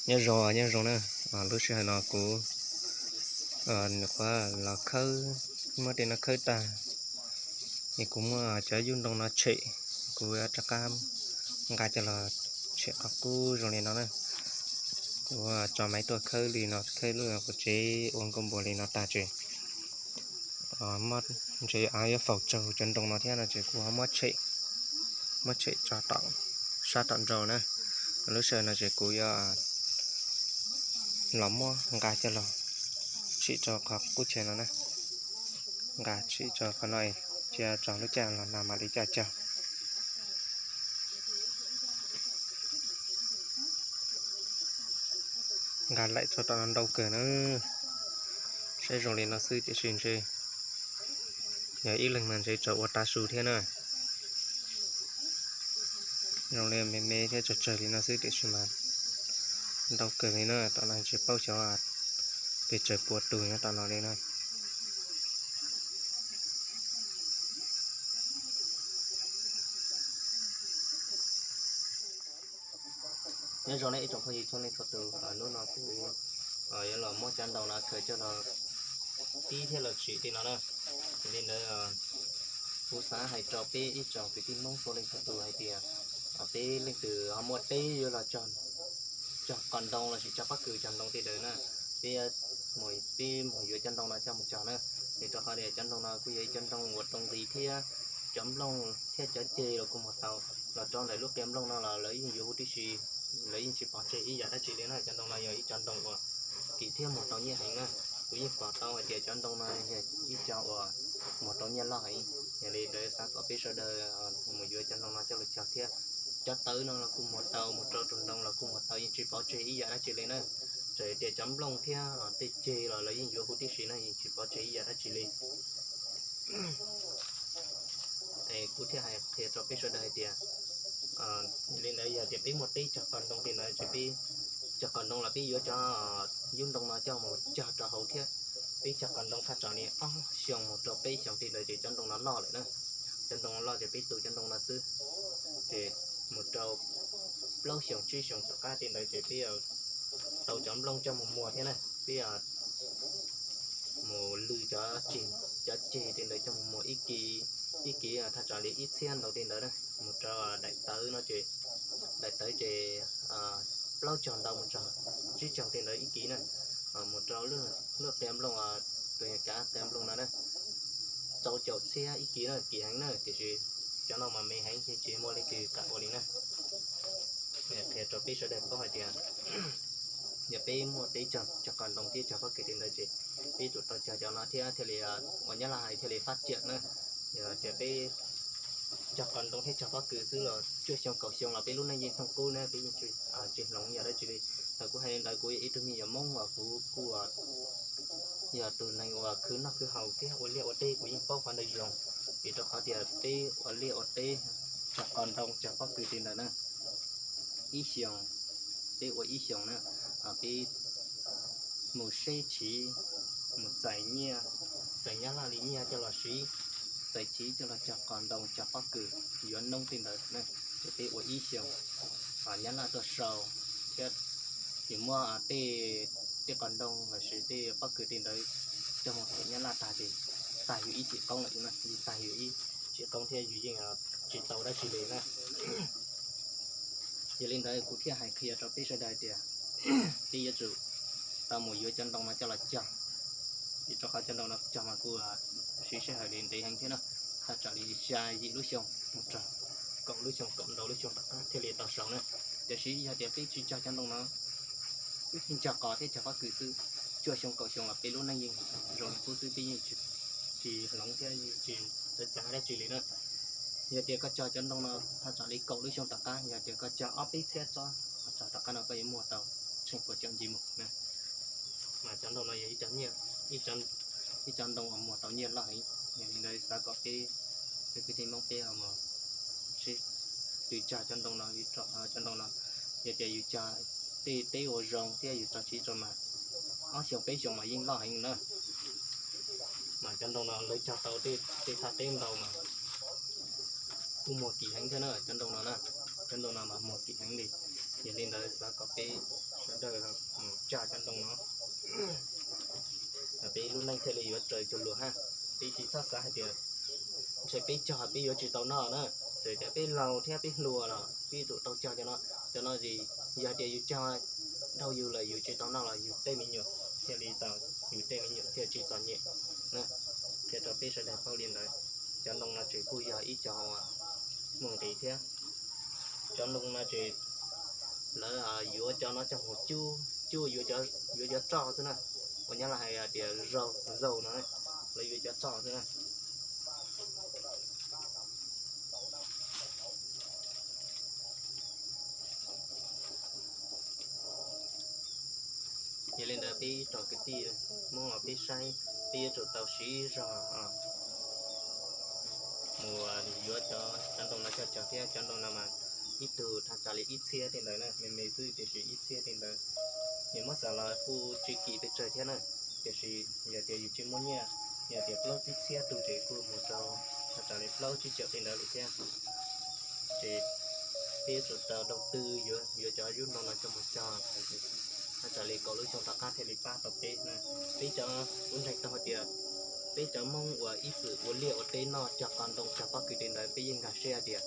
Nyob zoo, nyob zoo na. Lub sij hawm no kuv nyuam qhuav los khawb, muab tej no khawb tag, es kuv muab cov yub ntoo no tshem, kuv rov qab nqa coj los tshem qhov qub zoo li no na. Kuv tso maiv tuaj khawb li no, khawb lub quav tsev ua nkauj npua li no tag ces ntshe yuav faus tsawg cov ntoo no thiab no ces kuv ho muab tshem, muab tshem tso tom sab tom nraud na. Lub sij hawm no ces kuv yuav los muab nqa coj los tsim rau qhov qub chaw no na. Nqa tsim rau qhov no, cia tso lub caij los no mam li coj cog. Nqa laim txog tom no ntau kawg na. Saib zoo li no xwb tiam sis ntshe yog ib leeg mas ntshe tseem ua tav su thiab na. Zoo li me me thiab tsawg tsawg li no xwb tiam sis mas ntau kawg li na. Tom no tsis paub xyov pes tsawg pua tus nyob tom no li na. Nyob zoo nej ib tsoom phooj ywg txhua leej txhua tus, hnub no kuv yuav los muab cov ntoo no khaws coj los pib thiab los tsim li no na. Li ntawd kuv xav hais rau peb ib tsoom kwv tij Hmoob txhua leej txhua tus hais tias peb leej twg ho muaj teb yuav los cog qos ntoo lossis cog pob kws cog ntoo tej ntawd na, peb, peb mus yuav cov ntoo no coj mus cog na. Vim rau qhov tias cov ntoo no kuj yog ib cov ntoo uas rau nqi thiab cov nplooj thiab cov ceg los kuj muag tau. Los rau ntawm lub qia nplooj no los lawv yeej yuav huv tib si, lawv yeej tsis pov tseg ib yam dab tsi li na. Cov ntoo no yog ib cov ntoo uas kim thiab muag tau nyiaj heev na. Kuv yeej pom tau hais tias cov ntoo no yog ib cov uas muag tau nyiaj loj heev. Yog li ntawd xav kom peb sawv daws mus yuav cov ntoo no coj los cog thiab. Cov tawv no los kuj muag tau, mus rau tus ntoo los kuj muag tau, yeej tsis pov tseg ib yam dab tsi li na. Txawm tias cov nplooj thiab tej ceg los lawv yeej yuav huv tib si na, yeej tsis pov tseg ib yam dab tsi li. Es kuv thiaj hais qhia rau peb sawv daws hais tias, li ntawd yog tias peb muaj teb cog qos ntoo li ntawd ces peb cog qos ntoo los peb yuav cov yub ntoo no coj mus cog rau hauv thiab. Peb cog qos ntoo thaj tsam li ob xyoos mus rau peb xyoos li ntawd ces cov ntoo no loj lawm na. Cov ntoo loj ces peb tu cov ntoo no xwb, ces mus rau plaub xyoos tsib xyoos tom qab li ntawd ces peb tau cov nplooj coj mus muag thiab na. Peb mus lwm cov ceg, cov ceg li ntawd coj mus muag ib kis, ib kis thaj tsam li ib txhiab ntau li ntawd na. Mus rau daim tawv no ces, daim tawv ces plaub caug ntau mus txog tsib caug li ntawd ib kis na. Mus rau lub qia nplooj, tus kav qia nplooj no na, rau caum txhiab ib kis na, kim heev na, tiam sis cov no mas me heev ces tsis muaj leej twg kam ua li na. Qhia rau peb sawv daws paub hais tias yog peb muaj teb cog qos ntoo thiab cog pob kws li ntawd ces peb tsum tau cog cov no thiab thiaj li, uas Nyab Laj hais thiaj li fab ciam na. Yog tias peb cog qos ntoo thiab cog pob kws xwb los cuaj xyoo kaum xyoo los peb lub neej yeej thooj qub na, peb yeej tsis hloov yam dab tsi li. Thaum kuv hais li ntawd kuv yog ib tug me nyuam Hmoob uas kuv kuj yog tus neeg uas khwv noj khwv haus thiab ua liaj ua teb kuv yeej paub qhov ntawd zoo. Vim rau qhov tias peb ua liaj ua teb, cog qos ntoo cog pob kws li ntawd na, ib xyoos, peb ua ib xyoos na, peb mus seb chiv, mus txais nyiaj, txais Nyab Laj li nyiaj coj los siv, txais chiv coj los cog qos ntoo cog pob kws, yuav noob tej ntawd na, ces peb ua ib xyoos, Nyab Laj tuaj sau thiab yus muab tej, tej qos ntoo lossis tej pob kws tej ntawd coj mus them Nyab Laj tag ces tag yus ib txim qoob lawm na, tag yus ib txim qoob thiab yus yeej tsis tau dab tsi li na. Yog li ntawd kuv thiaj hais qhia rau peb sawv daws tias peb yuav tsum tau mus yuav cov ntoo no coj los cog. Vim rau qhov cov ntoo no cog mas kuj siv sij hawm li ntev heev thiab na, thaj tsam li xya yim lub xyoo mus txog kaum lub xyoo, kaum ntau lub xyoo tom qab thiaj li tau sau na. Tiam sis yog tias peb tsis cog cov ntoo no, cog qos thiab cog pob kws xwb, cuaj xyoo kaum xyoo los peb lub neej yeej zoo li qub xwb, peb yeej tsis hloov thiab tsis txawv txav dab tsi li na. Yog tias koj cog cov ntoo no thaj tsam li kaum lub xyoo tom qab, yog tias koj cog ob peb txhiab tsob, txog tom qab no koj yuav muag tau tsheej puas caum nci mus na. Mas cov ntoo no yog ib co, ib co ntoo uas muag tau nyiaj loj heev. Yog li ntawd xav kom peb, peb kwv tij Hmoob peb sib tw cog cov ntoo no, vim rau cov ntoo no yog tias yus cog tej teb ua zoo thiab yus tso siv rau mas ob xyoos peb xyoos mas yeej loj heev na. Mas cov ntoo no lawv cog tau tej thaj teb ntau mas kuj muag kim heev thiab na, cov ntoo no na, cov ntoo no mas muag kim heev li. Yog li ntawd xav kom peb sawv daws mus cog cov ntoo no, peb lub neej thiaj li yuav raws cuag luag hab. Peb tsis txhob xav hais tias ntshe peb cog peb yuav tsis tau noj na. Txawm tias peb laus thiab peb hluas los peb yuav tsum tau cog cov no. Cov no es yog tias yus cog dhau yus lawm yus tsis tau noj los yus tej me nyuam thiaj li tau, yus tej me nyuam thiaj tsis txom nyem na. Qhia rau peb sawv daws paub li ntawd. Cov ntoo no ces kuj yog ib cov muaj nqis thiab. Cov ntoo no ces lawv yuav cov no coj mus cub, cub yuav cov roj xwb na. Uas nyob los hais tias zaug no, lawv yuav cov roj xwb na. Yog li ntawd peb tsoom kwv tij Hmoob los peb saib, peb yuav tsum tau siv zog mus yuav cov, cov ntoo no coj cog thiab. Cov ntoo no mas ib tug thaj tsam li ib txhiab tej ntawd na, me me xwb tiam sis ib txhiab tej ntawd. Nws muab xav los kuj tsis kim pes tsawg thiab na, tiam sis yog tias yus tsis muaj nyiaj, yog tias plaub tsib txhiab tug ces kuj mus rau thaj tsam li plaub tsib caum tej ntawd lawm thiab. Ces peb yuav tsum tau dau tw yuav cov yub ntoo no coj mus cog, thaj tsam li kaum lub xyoo tom qab thiaj li pab tau peb na. Peb cov, kuv ntseeg tau hais tias peb cov Hmoob uas ib txwm ua liaj ua teb noj cog qos ntoo cog pob kws tej ntawd peb yeej nkag siab hais tias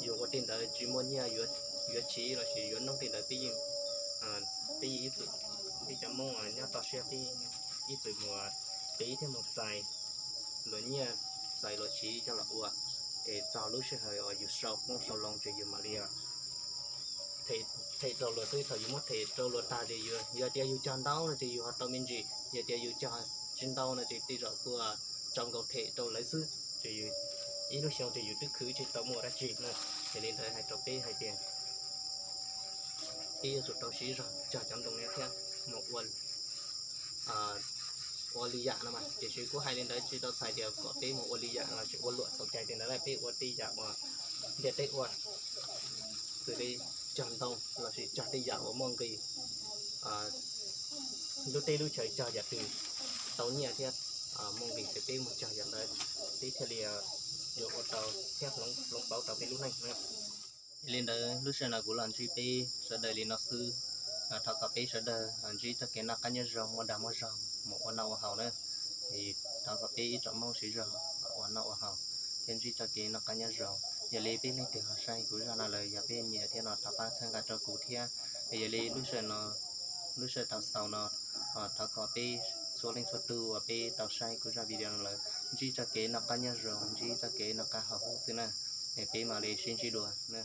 yus ua tej ntawd tsis muaj nyiaj yuav chiv lossis yuav noob tej ntawd peb yeej, peb yeej ib txwm, peb cov Hmoob nyob toj siab peb ib txwm mus tiv thiab mus txais luag nyiaj, txais luag chiv coj los ua, es txog lub sij hawm uas yus sau qoob sau loo ces yus mam li them rau luag xwb. Thaum yus muab them rau luag tag ces yog tias yus cog ntau no ces yus ho tau me ntsis, yog tias yus cog tsis ntau no ces tej zaum kuj tsaus nkaus them rau lawv xwb, ces ib lub xyoo ces yus twb khwv tsis tau muaj dab tsi na. Yog li ntawd hais rau peb hais tias peb yuav tsum tau siv zog cog cov ntoo no thiab mus ua li yam no mas. Tiam sis kuv hais li ntawd tsis tau txhais tias kom peb mus ua li yam lossis ua luam txhaum cai tej ntawd, peb ua tej yam uas ntiaj teb ua, xws li cog ntoo lossis cog tej yam uas muaj nqis, lub teb lub chaw cog yam twg tau nyiaj thiab muaj nqis ces peb mus cog yam ntawd, peb thiaj li yuav ua tau thiab hloov pauv tau peb lub neej na. Yog li ntawd lub sij hawm no kuv los ntsib peb sawv daws li no xwb. Thov kom peb sawv daws ntsib txoj kev noj qab nyob zoo, muaj dag muaj zog mus ua noj ua haus na. Thov kom peb ib tsoom Hmoob siv zog ua noj ua haus thiab ntsib txoj kev noj qab nyob zoo. Yog li peb leej twg ho saib kuv zaj no lawm yog peb nyiam thiab no thov pab txhawb nqa rau kuv thiab. Yog li lub sij hawm thaum xaus no thov kom peb txhua leej txhua tug uas peb tau saib kuv zaj video no lawm ntsib txoj kev noj qab nyob zoo, ntsib txoj kev noj qab haus huv xwb na. Peb mam li sib ntsib dua na.